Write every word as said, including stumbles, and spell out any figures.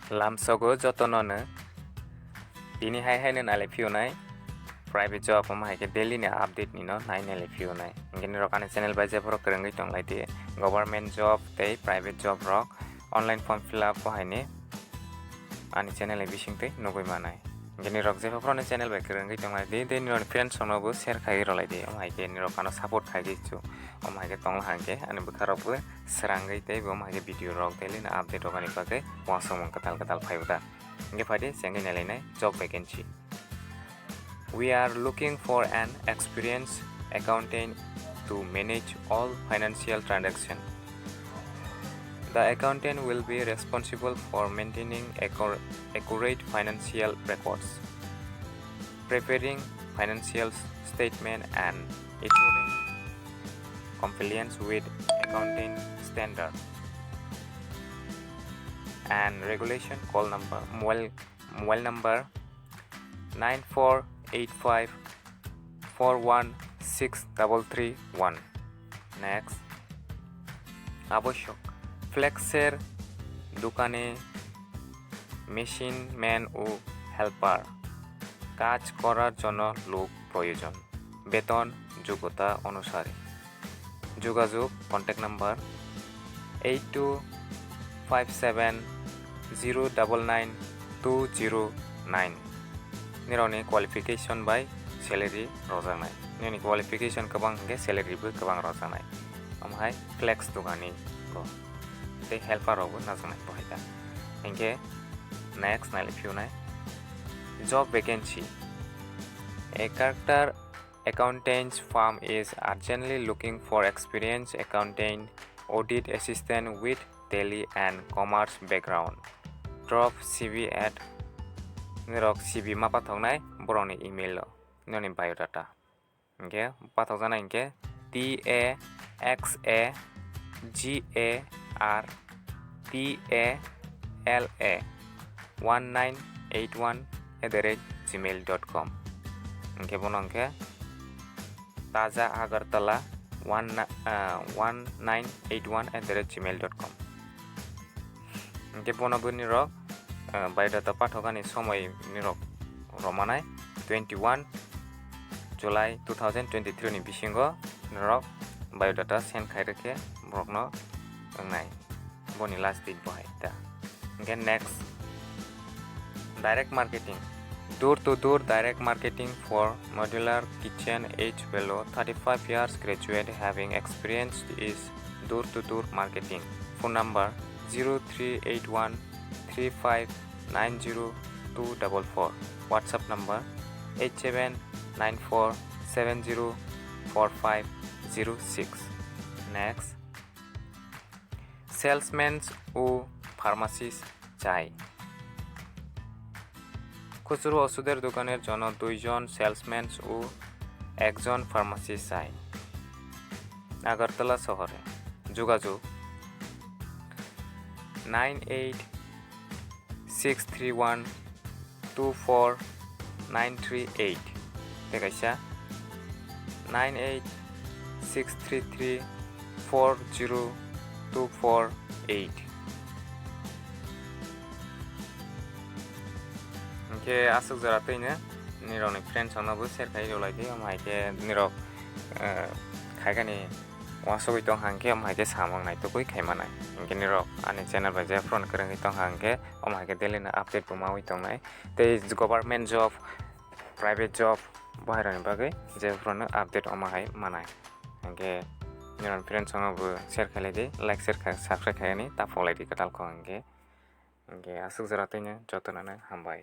Lamsogo jotono no tini hai hai no nailai phiyonai private job, omo hai khe daily ni update ni no nai nailai phiyonai. Hinkhe nirok ani channel bai je borok kwrwngwi tong lai di, government job tei private job rok online form fill up bo hai ni ani channel ni bising twi nugwi manai. Hinkhe nirok je borok ni channel bai kwrwngwi tong lai di, tei nirok ni friends rok no bo share khai rw lai di, omo hai khe nirok ano support khai di chu, omo hai khe tong lai hinkhe ani bwkha rok bo srangwi tei bo omo hai khe video rok daily no update rok ani bagwi uansukmung kwtal kwtal phai o da. Hinkhe phai di chengwi nailainai job vacancy. We are looking for an experienced accountant to manage all financial transactions. The accountant will be responsible for maintaining accur-, accurate financial records, preparing financial statement and ensuring compliance with accounting standard and regulation. Call number, mobile, mobile number nine four eight five four one six double three one. Next, আবশ্যক, ফ্লেক্সের দোকানে machine man ও হেল্পার, কাজ করার জন্য লোক প্রয়োজন, বেতন যোগ্যতা অনুসারে। যোগাযোগ, contact number eight two five seven zero double nine two zero nine. Nirokni qualification bai salary rojaknai. Nini qualification kwbang hwnkhe salary bo kwbang rojaknai. Omo hai flex dogani bo tei helper rok bo najaknai bo hai ta. Hinkhe next nailai phiyonai job vacancy. A chartered accountant's firm is urgently looking for experienced accountant, audit assistant with Tally and commerce background. Drop C V at, nirok C V ma pathoknai borokni email o, nini biodata. Hinkhe pathokjaknai hinkhe T A X A G A R T A L A one nine eight one at the rate gmail dot com. Hinkhe bono hinkhe Taja Agartala one ni-, ah, one nine eight one at the rate gmail dot com. Hinkhe bono bo nirok, ah, biodata pathokani somoi nirok romanai twenty one July two thousand twenty three ni bisingo nirok biodata send khai rwkhe borokno wngnai. Boni last date bo hai ta. Hinkhe next, direct marketing. Door to door direct marketing for modular kitchen age below thirty five years, graduate having experience is door to door marketing. Phone number zero three eight one three five nine zero two double four. WhatsApp number eight seven nine four seven zero four five zero six. Next, salesman ও pharmacist চাই। খুচরো ওষুধের দোকানের জন্য দুইজন সেলসম্যান ও একজন ফার্মাসিস্ট চাই। আগরতলা শহরে যোগাযোগ nine eight six three one two four nine three eight, tei kaisa nine eight six three three four zero two four eight. Hinkhe aswk jora twino nirokni friends rokno bo share khai rwlai di, omo hai khe nirok, eh, khaikani uansugwi tong kha hinkhe omo hai khe samung naitugwi khai manai. Hinkhe nirok ani channel bai je phone kwrwngwi tong kha hinkhe omo hai khe daily no update bo maui tongnai. Tei government job, private job bo hai rokni bagwi je phone no update omo hai manai. Hinkhe nirok friends rokno bo share khailai di, like, share khai, subscribe khaini ta phoklai di kwtal kho hinkhe. Hinkhe aswk jora twino jotono no hambai.